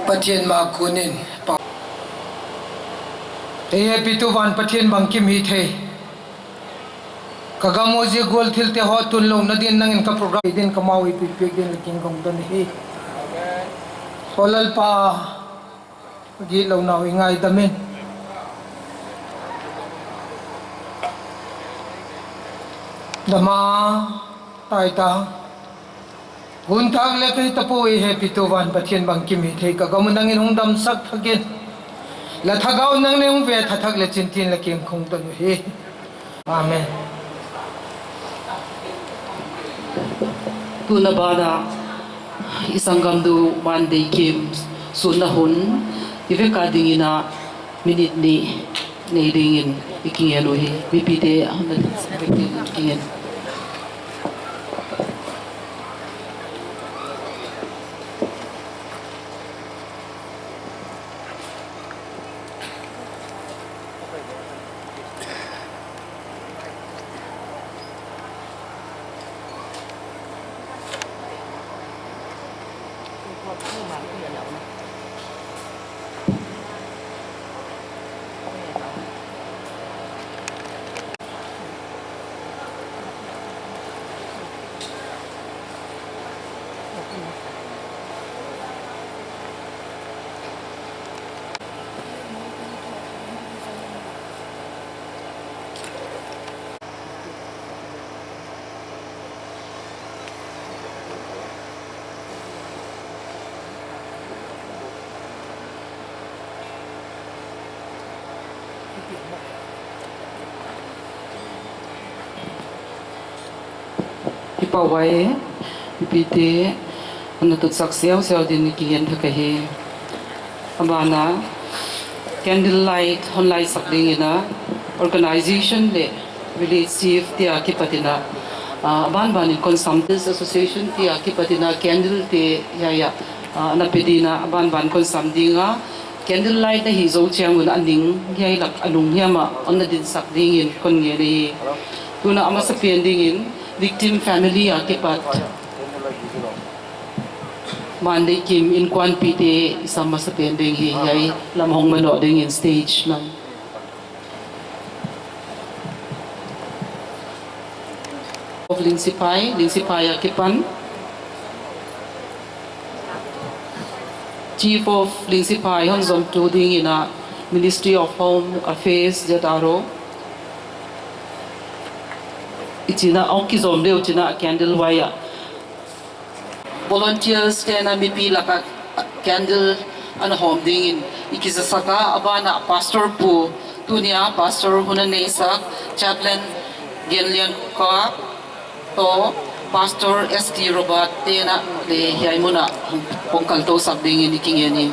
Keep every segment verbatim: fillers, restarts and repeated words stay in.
Pathian ma kunin pa. Ei hehpihtu van Pathian bangkim hithei. Ka gam uh zia gual thilte hoh tunlouhna dingin nangin ka program dingin ka mau i piakpiak dingin la kingkhong ta hi. Aw Lalpa, ka gitlouhna uh i ngaidam in. Dam a, tai ta. Hun thak leh ka hita poi, hehpihtu van Pathian bangkim hithei, ka gam uh nangin hong damsak thak in. La thagau nangin hong ve thak leh chin tin la kingkhong ta uhi. Amen. Tun a ban ah i sanggamnu Mandei Kim sunna hun i vek a dingin a minute nih nei dingin i kingen uhi. Mipite hon na ding sa vek dingin i kingen. I pau vai, mipite, ana tutsak siausiau dingin i kingen thak ahi. A ban ah, candle light hon laisak dingin a, organization leh village chief te a kipat in a, ah, a banbanin konsam, Association te a kipat in a candle te hiai ah, ah, na pe dingin a, a banban konsam ding a, candle light na hih zou chiang un a ning hiai lak a lung hiam ah hon na dinsak dingin kon ngen ahi. Tun a masapen dingin victim family a kipat Mandei Kim inkuanpihte i sam masapen ding hi, hiai lam hong manoh dingin stage lam. Of Lingsiphai, Lingsiphai a kipan Chief of Lingsiphai hon zomtu dingin a Ministry of Home Affairs, Z R O. I chin a hong kizom deuh chin a candle huai ah volunteers te'n a mipi lak ah candle ana hawm dingin i kizasak a, a ban ah Pastor Pu, tuni a Pastor hun a neisak, Chaplain Genlian Kok toh Pastor S T Robert te'n a leh hiai mun ah hong, hong kaltousak dingin i kingen hi.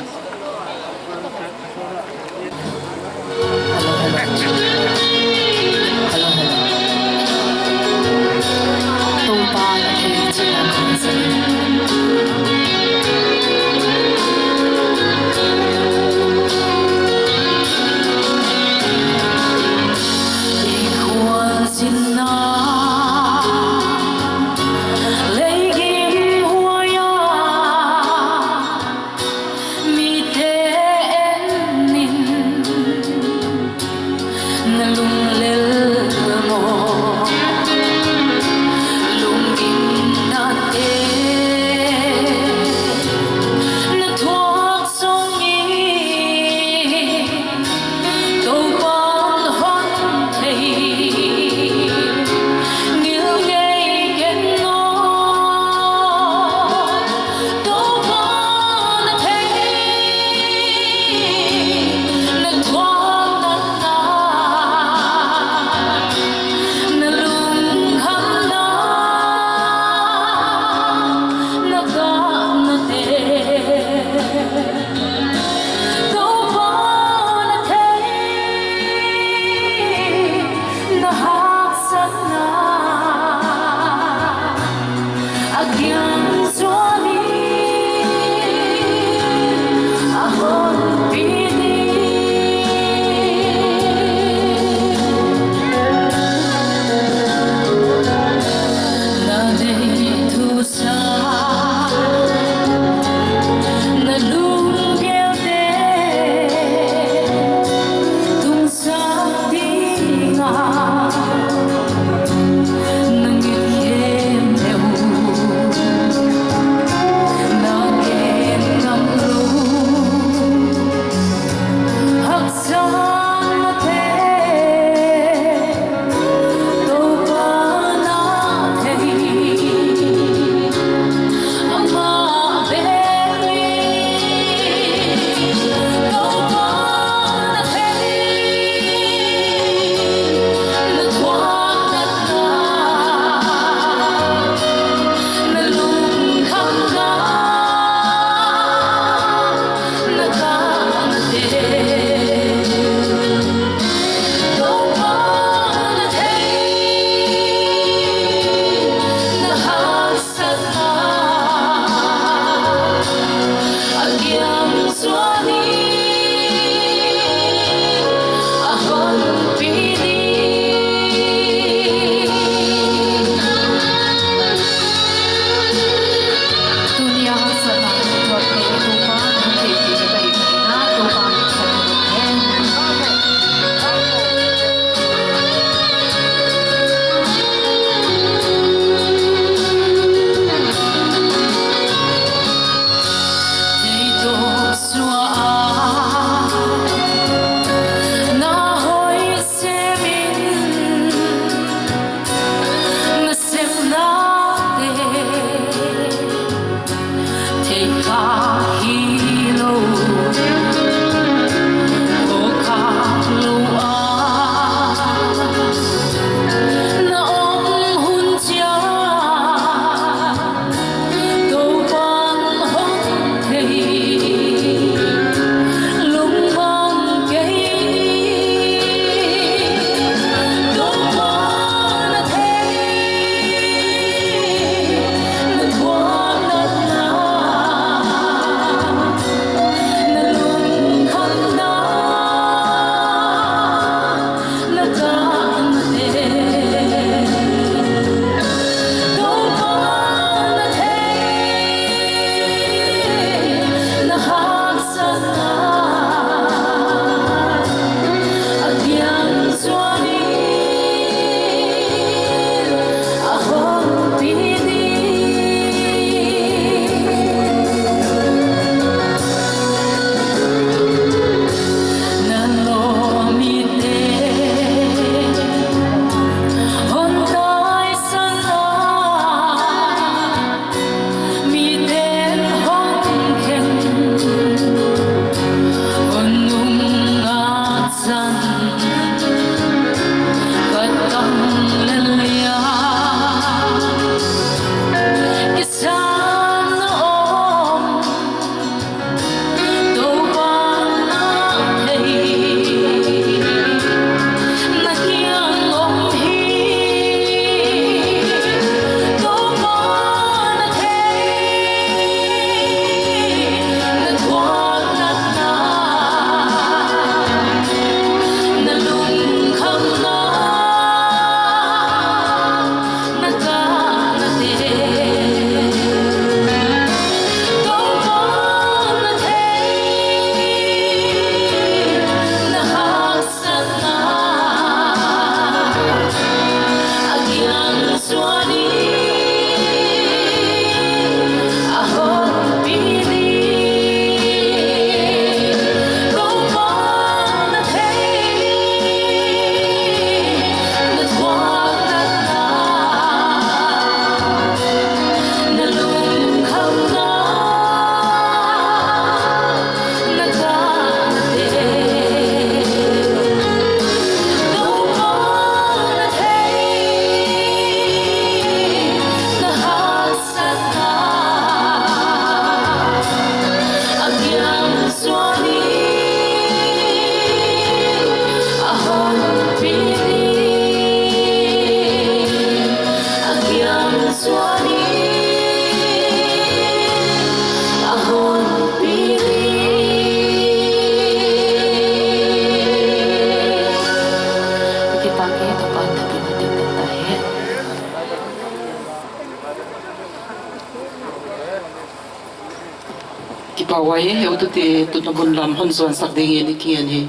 Pawai heutute tutna bun lam hon zuansak dingin i kingen hi.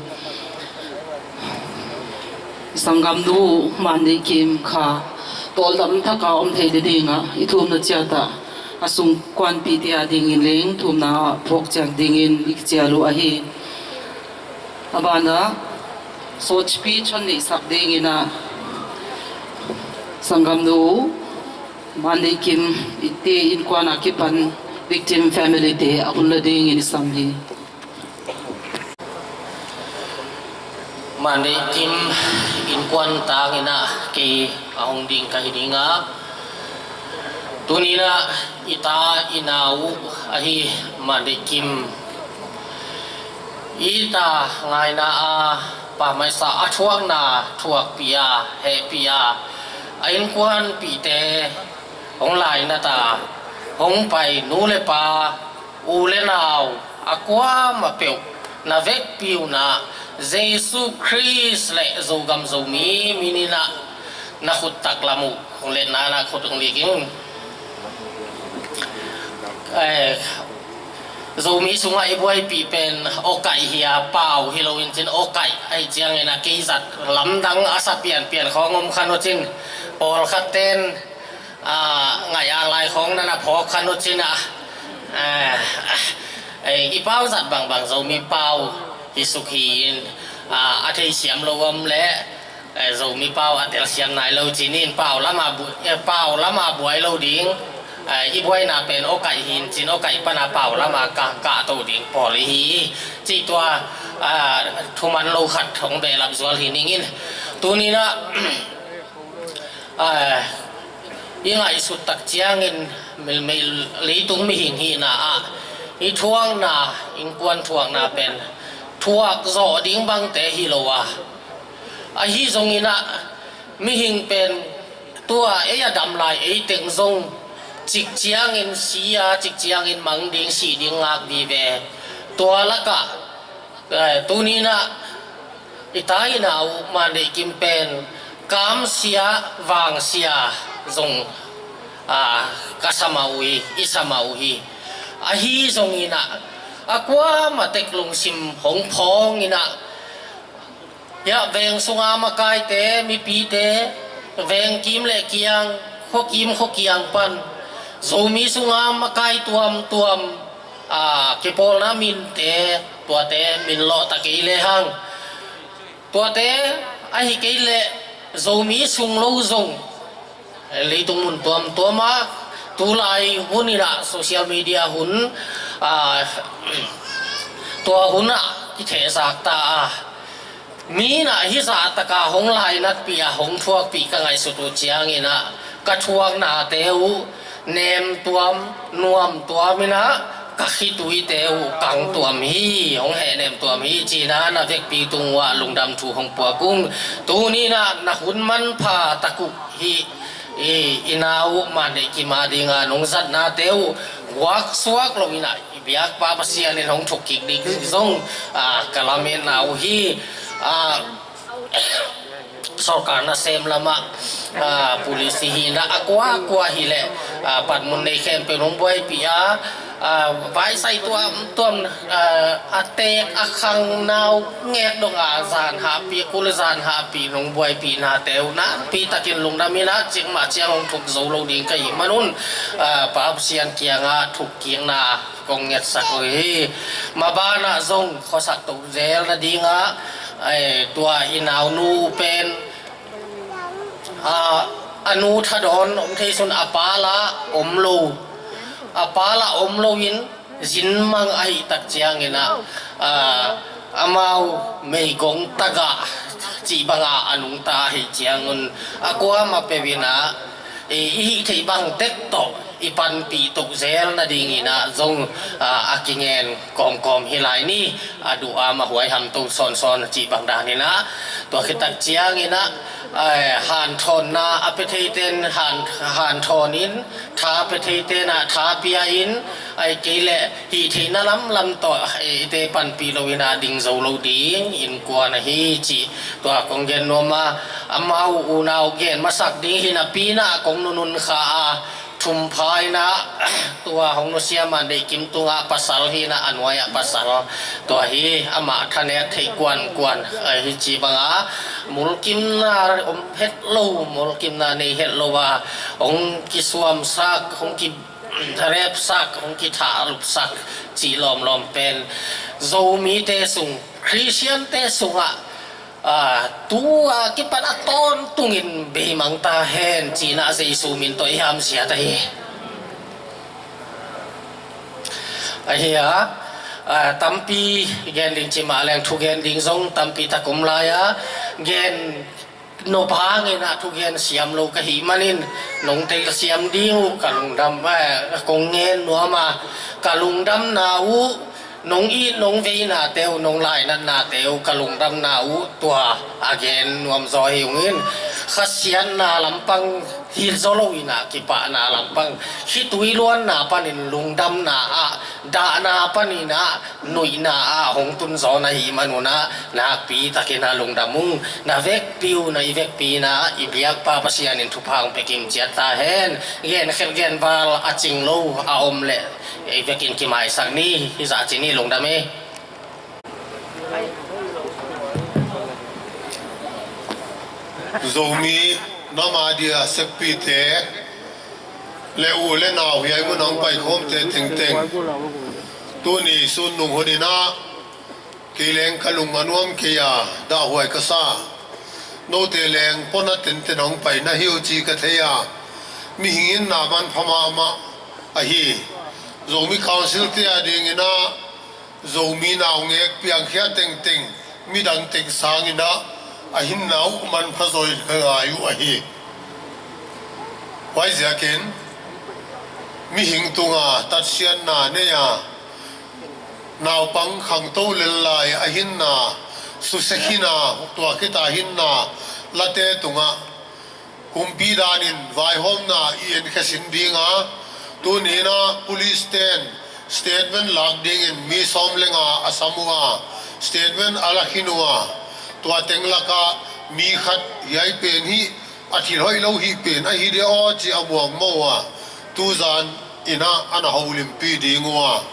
Sanggamnu Manneih Kim kha tawldam taka om thei dingin i thumna chiat ah a sungkuanpihte adingin leng thumna phawk chiat dingin i kichial uh ahi. A ban ah sawt speech hon neihsak dingin a sanggamnu Manneih Kim te inkuan akipan victim family te a hun la dingin i sam hi. Manneih Kim inkuan tangin a kei a hong ding ka hi ding a. Tuni'n a i ta i nau ahi Manneih Kim i ta ngaihna a pamaisa a thuakna thuakpih a hehpih a a inkuanpihte hong lainat a hong pai nu leh pa u leh nau a kuamah peuh na vekpi un a Jesu Khrist leh Zogam Zomi min in a na khut taklam uh hong let na khut hong lik in. Eh, Zomi sungah i buaipih pen awkaih hi a, pau hilou in chin awkaih ahi chiangin a kei zat lamdang a sa pianpian khawng om kha uh chin pawlkhat ten a ngaih a lai khawng na na phawk kha uh chin a, eh, i pau zat bangbang Zomi pau hi suk hi in, a theisiam lou om leh eh, Zomi pau a telsiam nailou chin in pau lama bu-, eh, pau lama buai lou ding, eh, i buaina pen awkaih hi in chin awkaih pan a pau lama ka, ka tou ding pawl hi. Chih tua, ah, thuman lou khat hong behlap zual hi ning in. Tuni'n a, ah, i ngaihsut tak chiangin mil-, mil-, leitung mihing hihna ah i thuakna, inkuan thuakna pen thuak zoh ding bangte hilou a, ahi zongin a mihing pen tua ei a dam lai ei teng zong chik chiangin si a, chik chiangin mang ding, si ding ngak vive. Tua lak ah, eh, tuni'n a i ta i nau Manneih Kim pen kamsia vangsia zong, ah, ka sa mah uhi, i sa mah uhi. Ahi zongin a a kuamah tek lungsim hong phawng in a, hiai veng sunga makaite, mipite, veng kim leh kiang, kho kim kho kiang pan Zomi sunga makai tuamtuam, a, kipawlna minte, tuate min loh ta kei lehang, tuate ahi kei leh Zomi sung lou zong leitung mun tuamtuam ah tulai hun in a social media hun, ah, tua hun ah kithehzak ta a, mi'n a hih zah taka hong lainatpih a hong thuakpih ka ngaihsut uh chiangin a ka thuaknate uh nemtuam, nuamtuam in a ka khituite uh kangtuam hi, hong hehnemtuam hi chi'n a na vekpi tung uah lungdam thu hong puak ung. Tuni'n a na hun manpha tak uh hi, i, i nau Manneih Kim ading a nong zatnate uh guaksuak lou in a i biak pa Pasian in hong thuk kik ding zong, ah, ka lamen uh hi, ah, sorkar nasem lam ah, ah, police hi in a kuakua hi leh, ah, panmun nei khempeuh in hong buaipih a, ah, vaisai tuamtuam, ah, a tek a khang nau ngek dong a zan hahpih, kul zan hahpih in hong buaipihnate uh nakpi takin lungdam in a, chikmah chiang hong thuk zou lou ding ka hih man un, ah, Pa Pasian kiang ah thuk kikna kong ngetsak uhi. Maban ah zong khosak tou zelna ding a, eh, tua i naunu pen, ah, a nu thadawn om thei sun a pa lah om lou, a pa lah om lou in zin mang ahih tak chiangin a, ah, amau meigong tagah chih bang a a nungta ahih chiang un a kuamah peuh in a, i, i hih theih bang tek toh i panpih tou zelna ding in a zong, ah, a kingen kawmkawm hi lai ni, a duh a ma huai ham tou sawnsawn chih bang dan in a, tua khit tak chiangin a, eh, hanthawnna a pe theite'n han, hanthawn in, tha pe theite'n a tha pia in, ahihkeileh hihtheihna lamlam toh, eh, eite panpih lou in a ding zou lou ding inkuan ahi chih tua kong gen nuam a, amau unau gen masak ding hi napi in a kong nunun kha a, Sumphaina, tua hong nusiam a Neikim tungah pasal hi a, a nuai ah pasal. Tua hi amah thanek theih kuankuan, eh, hichibang a mulkimna om hetlou, mulkimna nei hetlou a hong kisuamsak, hong ki rape sak, hong kithalup sak chih lawmlawm pen Zomite sung, Christiante sungah, ah, tu a kipat a tawntungin beimang ta hen chih na Jesu min tawh i hamsiat ahi. Ahi a, ah, tampi gen ding chi mah leng thugen ding zong tampi tak om lai a, gen nop hangin a thugen siam lou ka hih manin, nong telsiam ding uh ka lungdam, eh, kong ngen nuam a, ka lungdamna uh, nong it nong veinate uh, nong lainatnate uh, ka lungdamna uh tua a gen nuam zaw hi ung in, khasiatna lampang hi zaw lou in a, kipahna lampang, khitui luanna panin lungdamna ah, dahna panin a, nuihna ah hong tun zaw na hih man un a, nakpi takin a lungdam ung. Na vekpi uh, na i vekpi in a, i biakpa Pasian in thupha hong pe kim chiat ta hen. Gen khelh gen val a ching lou a om leh, i vekin kimaisak ni, hi zah chi ni, lungdam e. Zomi nam a dia sekpite leh u leh nau hiai mun a hong paikhawmte tengteng, tuni sun nung hun in a, kei leng ka lung a nuam kei a, dahhuai ka sa. Noute leng pona tenten hong pai na hi uh chih ka thei a, mihing in na manpha mahmah ahi. Zomi Councilte a dingin a, Zomi naungek piangkhia tengteng, midang teng sangin a, a hinna uh manpha zaw in ka ngai uh ahi. Huaiziakin, mihing tunga tatsiatna nei a, naupang khangtou lel lai a hinna, susia khin a, tua khit a hinna late tungah, kumpi danin vaihawmna i en khe sin ding a, tuni in a police ten statement lak dingin mi sawm leh nga a sam ua, statement a la khin ua, tua teng laka mi khat hiai pen hi a thil hoihlou hih pen ahi dia aw chih a muang mah ua, tuzan in a ana houlimpih ding ua.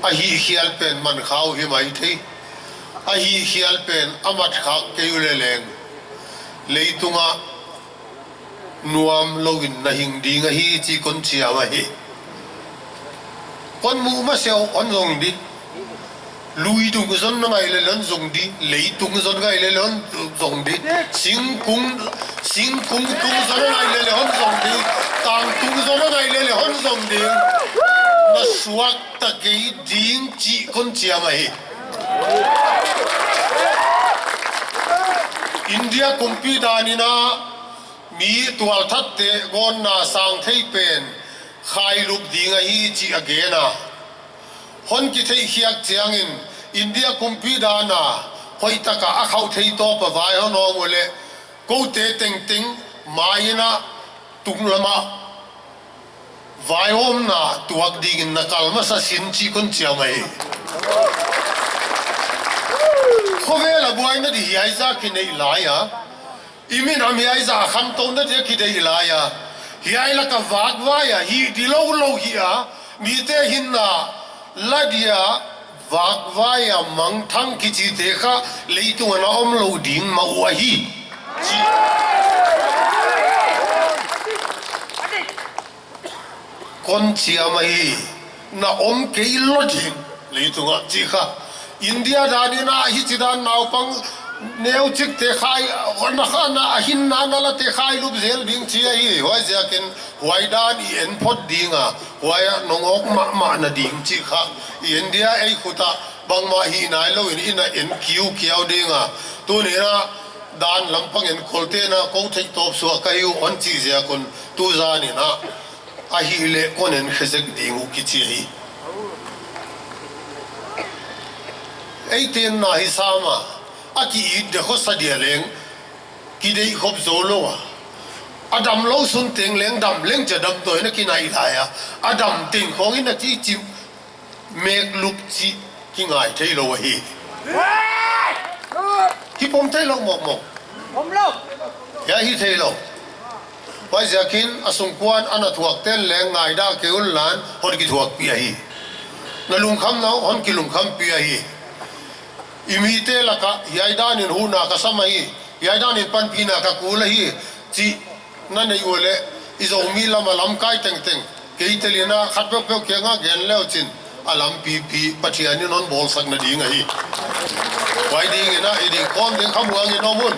A hihkhial pen mankhau hi maithei. A hihkhial pen a mat khak kei uleh leng, leitungah nuam louin na hing ding ahi chih kon chiam ahi. Kon muh masiah uh hon zong di. Lui tung zon na ngaih leh leh hon zong di. Leitung zon ngaih leh leh hon zong di. Singkung, singkung tung zon na ngaih leh leh hon zong di. Tang tung zon na ngaih leh leh hon zong di. Na suakta kei ding chih kon chiam ahi. India kumpi danin a, mi tualthatte gawtna sang thei pen khailup ding ahi chih a gen a. Hon kitheihkhiak chiangin India kumpi dan a hoihtaka a khauh thei tawp a vai hon om uleh, koute tengteng mai in a tunglam ah vaihawmna tuak dingin na kal masa sin chih kon chiam ahi. Khovel a buaina di hiai zah kineih lai a, i minam hiai zah khantouna dia kideih lai a, hiai laka vakvai a hih di loulou hi a, mite hinna la dia vakvai a mangthang kichite kha leitung a na om lou ding mah uh ahi chih kon chiam ahi. Na om kei lou ding leitungah chih kha. India danin a hichidan naupang neuchikte khai, na kha na a hinna na late khailup zel ding chih ahi. Huaiziakin huai dan i en phot ding a, huai ah nong awk mahmah na ding chih kha. I India ei khut ah bangmah hih nai louin i na en kiukiau ding a. Tuni in a dan lampang enkol te'n a kou theih tawp suak ka hi uh hon chih ziak un tuzan in a, ahihleh kon en khe zek ding uh kichi hi. Eite'n na hi sam a, a ki-it dia khosa dia leng kideih khop zou lou a, a damlou sun teng leng dam leng chia damdawi na kinai lai a, a dam teng khawng in a chi chih mek lup chih kingai theilou ahi. Hi pom theilou mawkmawk. Hiai hi theilou. Huaiziakin a sungkuan ana thuak ten leng ngaihdah kei unla, hon kithuakpih ahi. Na lungkham na uh, hon kilungkhampih ahi. I mite laka hiai danin huhna ka sam ahi, hiai danin panpihna ka kul ahi, chih na neih uleh, i Zomi lama lamkai tengteng, kei telin a khat peuhpeuh kianga gen leuchin, a lampi pi Pathianin hon bawlsak na ding ahi. Huai dingin a, i ding kawm ding khamuangin om un.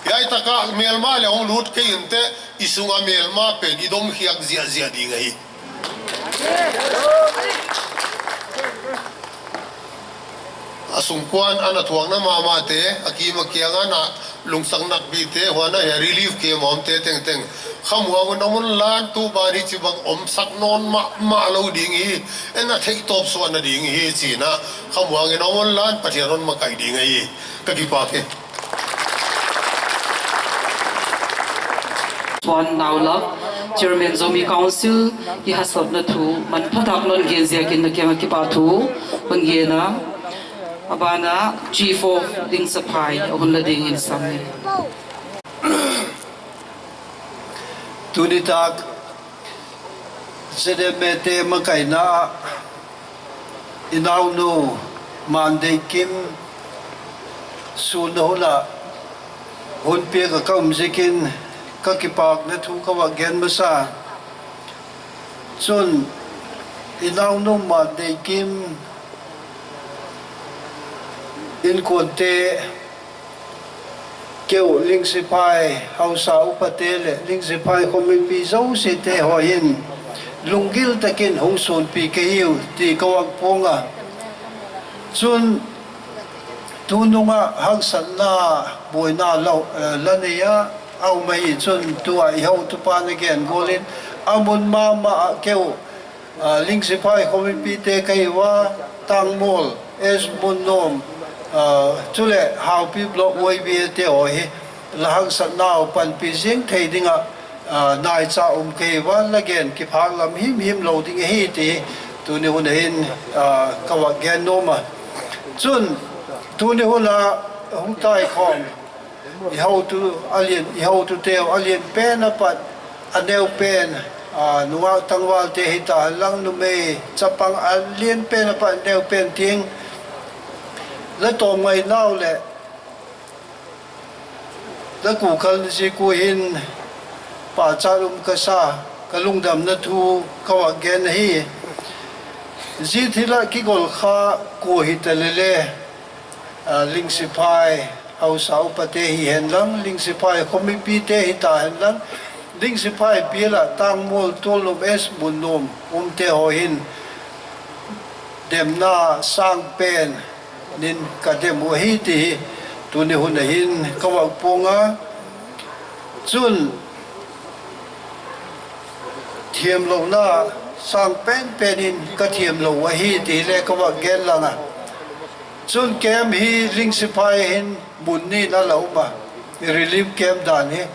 Hiai taka melma leh hong lut kei inte, i sunga melma pen i dom khiak ziahziah ding ahi. A sungkuan ana thuakna mahmahte, a kim a kiang ana lungsak nakpihte, huan a hiai relief camp a omte tengteng, khamuang un om unla, tu ban hichibang omsak nawn mahmah lou ding hi, en a theihtawp suahna ding hi, chi'n a, khamuangin om unla, Pathian hon makaih ding ahi. Ka kipak e. Tuan Naulap, Chairman Zomi Council, i haksatna thu manphatak non gen ziakin na kianga kipahthu hon gen a. A bana Chief of Lingsaphai a hun la dingin sam e. Tuni tak Z M A te makaihna ah i naunu Mandei Kim sunna hun ah hun piak a ka um ziakin ka kipakna thu ka va gen masa. Chun i naunu Mandei Kim inkuante, keu Lingsiphai hausa upate leh Lingsiphai khomipi zousete haw in lunggil takin hong sunpih ka hi uh ti ka va puang a. Chun tunung ah haksatna buaina lou, eh, la nei a, a um ahi chun tua i hotupa'n a gen gual in a mun mahmah ah keu, ah, Lingsiphai khomipite ka hi ua, Tangmual, S Munnuam, ah, chuleh Haupi Block Y V A te haw hi la haksatna uh panpih zing thei ding a, ah, naicha um ka hi ua, la gen kiphaklam himhim lou ding ahi ti tuni hun ah hin, ah, ka va gen nuam a. Chun tuni hun ah hong taikhawm i hotu a lian, i hotute uh a lianpen apat a neupen, ah, nungak tangvalte hita henla, numei chapang a lianpen apat neupen ting la tawm ngaihna uh leh la kukhalna ziak uh hin pachat um ka sa, ka lungdamna thu ka va gen ahi. Zi thil ah kigolh kha kua hita leh leh, ah, Lingsiphai hausa upate hi henla, Lingsiphai khomipite hita henla, Lingsiphai bial ah Tangmual, Tualnuam, S Munnuam umte haw hin demna sangpen in ka dem uh ahi ti hi tuni hun ah hin ka va puang a. Chun thiamlouhna sangpenpen in ka thiamlouh uh ahi ti leh ka va gen lang a. Chun camp hi Lingsiphai ah hin mun nih a la um a, relief camp dan hi.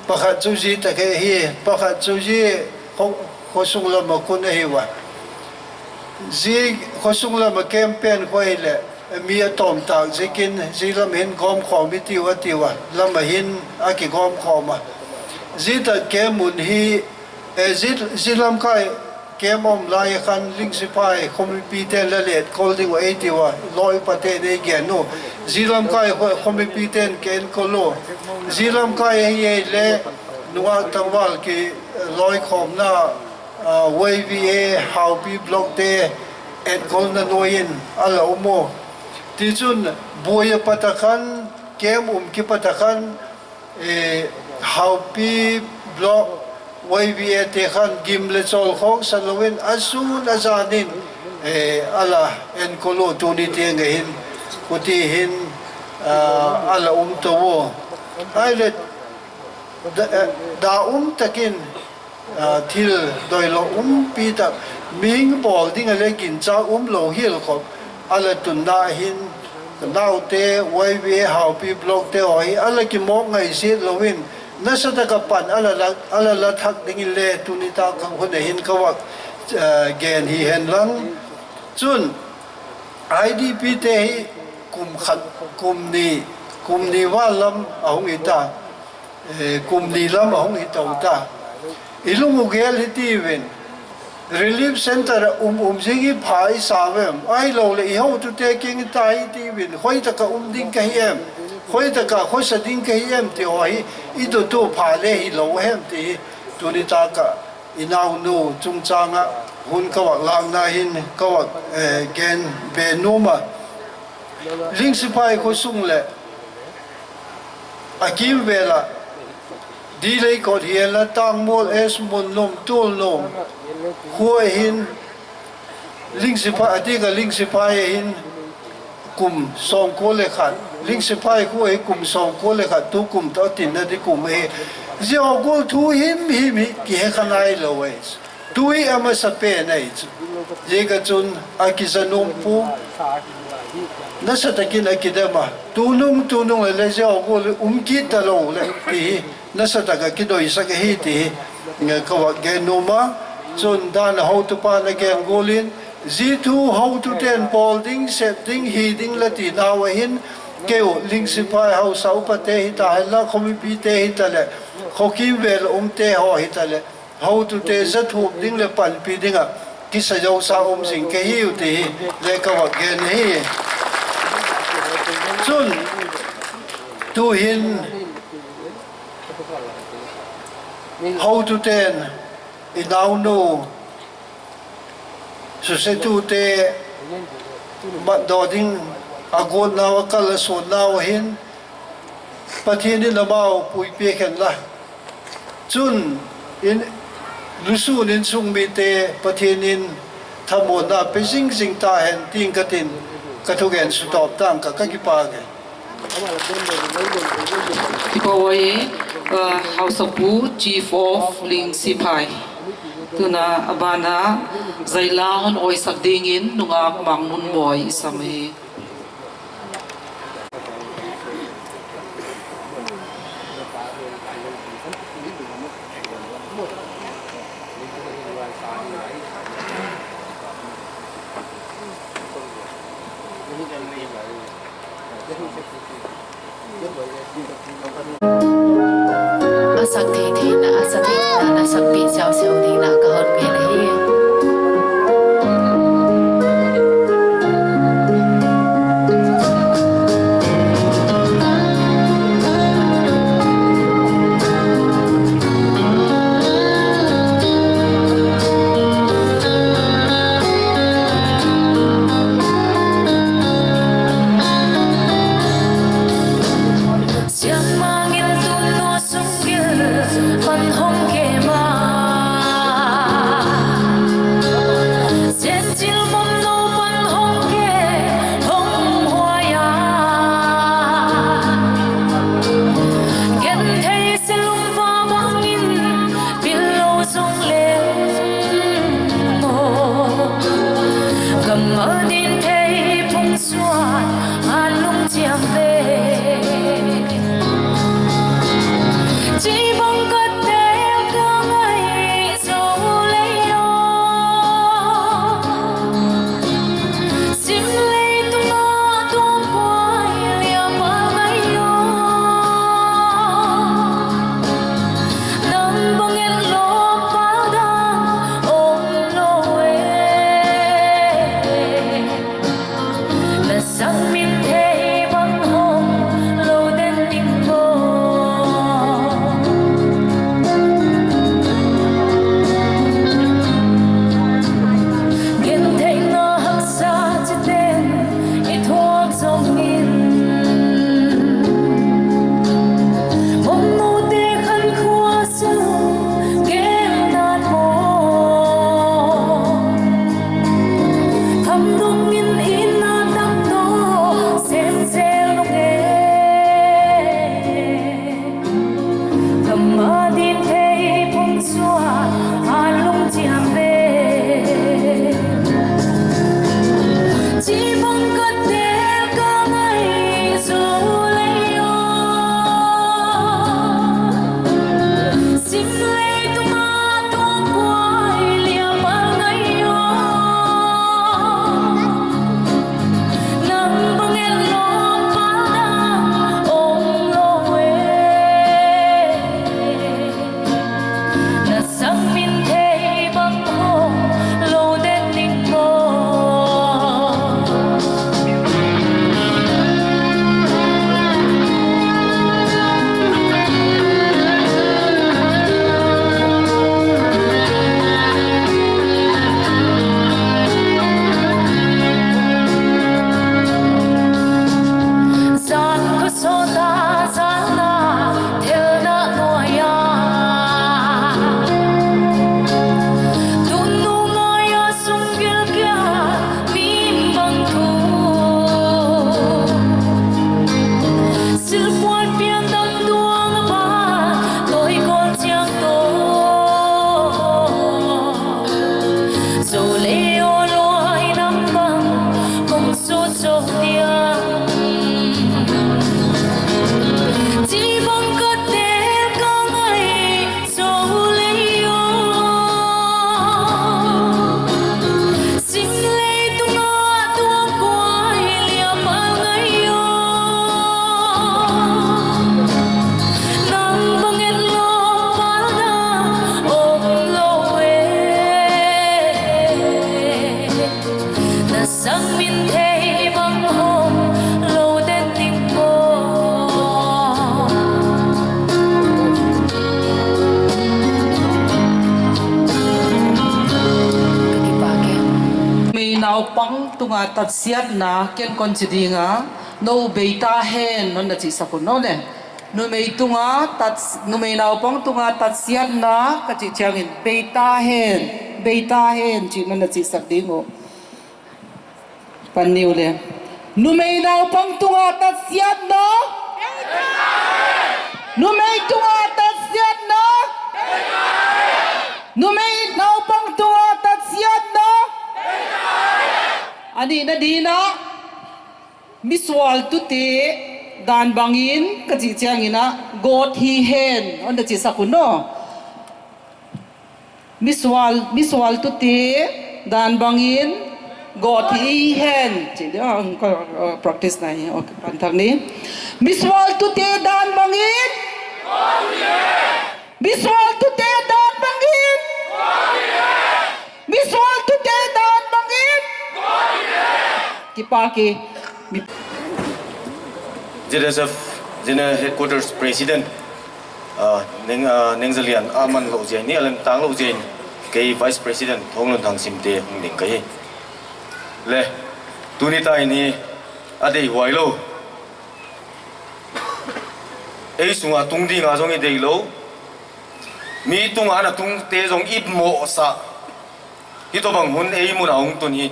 Pakhat chu zi tak hi, pakhat chu zi kho, khosung lam a kun ahi ua. Zi khosung lam a camp pen khoi leh mi a tawm tak ziakin zi lam hin gawmkhawm i ti ua, ti ua, lam ah hin a kigawmkhawm a. Zi tak camp mun hi, eh, zi, zi lamkai camp om lai khan Lingsiphai khomipite'n la enkol ding uh ei ti ua, lawi upate nei gen uh. Zi lamkai kho, khomipite'n ka enkol uh. Zi lamkai ahi leh nungak tangval ki, eh, lawikhawmna, ah, Y V A Haupi Block te enkolna nuai in a la um uh. Tichun buai apat a khan, camp um kipat a khan, eh, Haupi Block Y V A te khan gim leh chawl khawksa lou in a sun a zan in, eh, a la enkol uh, tuni tiang ah hin, huti hin, ah, a la um tou uh. Ahihleh da, eh, da um takin, ah, thil doilouh umpi tak, mihing bawl ding a leh ginchak umlou hial khop a la tunna ah hin, ka naute Y V A Haupi Block te haw hi a la kimawk ngaihzet lou in, nasatak a pan a la la, a la la thak dingin leh tuni tak a hun ah hin ka va, eh, gen hi henla. Chun I D P te hi kum khat, kum nih, kum nih val lam a hong hi ta. Eh, kum nih lam a hong hi tou ta. I lung uh gel hi ti ven. Relief center a um um zing i pha i sa vem. Ahihlouhleh i hotute kiang i tai ti ven. Khoitak a um ding ka hi em. Khoitak a khosa ding ka hi em ti uh hi. I dot uh pha leh hilou hem ti hi. Tuni tak a i naunu chungchang a hun ka vak lakna hin ka vak, eh, gen be nuam a. Ling Sipai khosung leh a kimvel a, Dilei Kot hial a, Tangmual, Esmun, Nom Tul Nom, khua hin Ling Sipai, a dik a Ling Sipai a hin kum sawmkua leh khat, Ling Sipai khua hi kum sawmkua leh khat, tu kum toh tinna di kum hi. Ziau gul thu himhim hi kihekha nailou e. Tui a masa pen ahi chu. Ziak a chun a kiza nuam pua. Nasatakin a kidem a. Tunung, tunung leh leh ziau gul um kit ta lou leh ti hi. Nasatak a kidoisak ahi ti hi. Nga ka vak gen nuam a. Chun dan a hotupa'n a gen gul in. Zi thu hotute'n bawl ding, sep ding, hi ding leh ti nau a hin. Kei uh Ling Sipai hausa upate hita henla, khomipite hita leh. Khokimvel umte haw hita leh. Hotute zathuam ding leh panpih ding a kisa zou sa um zing ka hi uh ti hi leh ka vak gen hi. Chun, tu hin hotute'n i naunu, susetute, matdaw ding a guatna uh a kal a suan nau a hin, Pathian in amau puipi khen la. Chun, in, lusun in sung mite Pathian in thamuanna pe zingzing ta hen ti in ka tin, ka thugen sutawp tang ka, ka kipak e. Kipak e, uh, Hausapu Chief of Ling Sipai. Tuna a ban ah, zaila hon awisak ding in nungak Mangmun Moi i sam hi. A sak theihtheihna, a sak theihtheihna na sakpih siausiau dingin ka hon ngen ahi. Siangmangin tutua sung Pang tunga tatsiatna ken kon chi ding a, nou bei ta hen, non na chih sak un aw le. Numei tunga tat, numei naupang tunga tatsiatna ka chih chiangin, bei ta hen, bei ta hen, chih non na chih sak ding uh. Pan ni uh le. Numei naupang tunga tatsiatna. Numei tunga tatsiatna. Numei naupang tunga tatsiatna. A nihna dingin, misual tute dan bangin ka chih chiangin, gawt hi hen, hon na chih sak un aw. Misual, misual tute dan bangin gawt hi hen. Chih dia, ah, ka, ah, practice na hi. Okay, pan thak ni. Misual tute dan bangin. Misual tute dan bangin. Misual tute dan bangin. Kipak e. Z S F General Headquarters President, ah, Neng, ah, Neng Zalian a man lou ziak in, a lemtang lou ziak in, kei Vice President Thonglun Thangsimte hong ding ka hi. Le, tuni ta in hi, a deihhuai lou. Ei sunga tung ding a zong i deih lou. Mi tunga na tungte zong i mohsah. Hitobang hun ei mun a hong tun hi,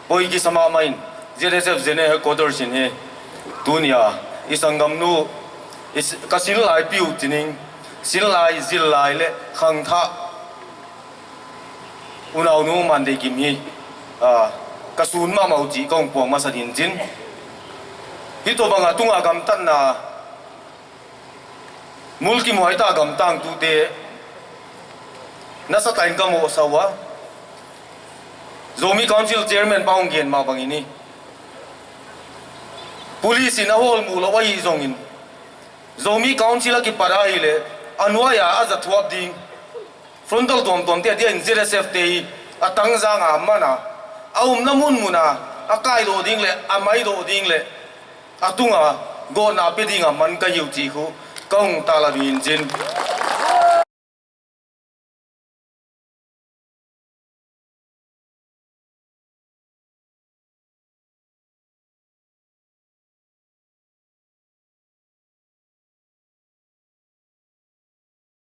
poi kisa mahmah in, Z S F General Headquarters in hi, tuni a, i sanggamnu, i s-, ka sinlai piu chining, sinlai, zillai le khangthah, unaunu Mandeikim hi, ah, ka sun mahmah uh chih kong puang masa ding chin. Hitobang a tunga gamtatna, mulkimhuai ta gamtang tute, nasatak in ka mohsah ua. Zomi Council Chairman pa hong gen mah bangin hi. Police in a hawlmuh lou ahi zongin, Zomi Council a kipat ahihleh, a nuai a a zathuap ding, frontal tuamtuamte a dia in Z S F te hi, a tangzang a man a, a umna munmun a, a kaidoh ding le, a maidoh ding le, a tunga gawtna pe ding a man ka hi uh chih khu, kong tala ding chin.